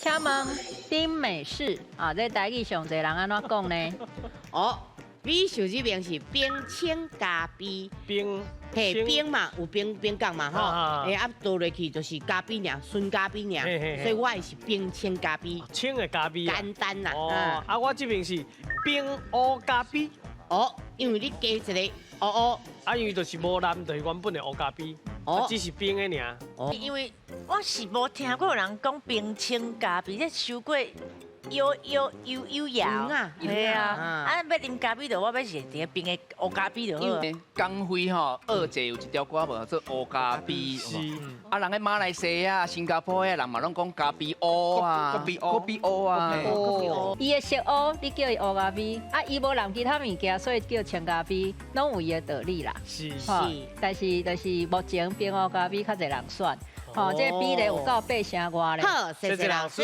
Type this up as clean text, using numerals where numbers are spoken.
請問丁美氏啊，這台語上濟人按怎講呢？哦，美秀這邊是冰清咖啡，冰嘿，冰嘛有冰冰降嘛吼，欸啊倒落去就是咖啡爾，純咖啡爾，所以我的是冰清咖啡，清的咖啡啊。簡單啦。哦，啊我這邊是冰烏咖啡。哦，因為你加一個烏烏，啊因為就是無藍，就是原本的烏咖啡，哦，只是冰的爾。哦，因為我是無聽過有人講冰清咖啡，這傷過有有有有搖啊，係啊，啊欲啉咖啡就我欲是佇冰的烏咖啡就好。江輝吼，二姐有一條歌無做烏咖啡，是。啊，人喺馬來西亞、新加坡的人嘛，攏講咖啡烏啊，咖啡烏，咖啡烏啊。伊的色烏，你叫伊烏咖啡，啊，伊無淋其他物件，所以叫清咖啡，攏有伊的道理啦。是是，但是就是目前冰烏咖啡較濟人選，吼，這個比例有夠8成外咧。好，謝謝老師。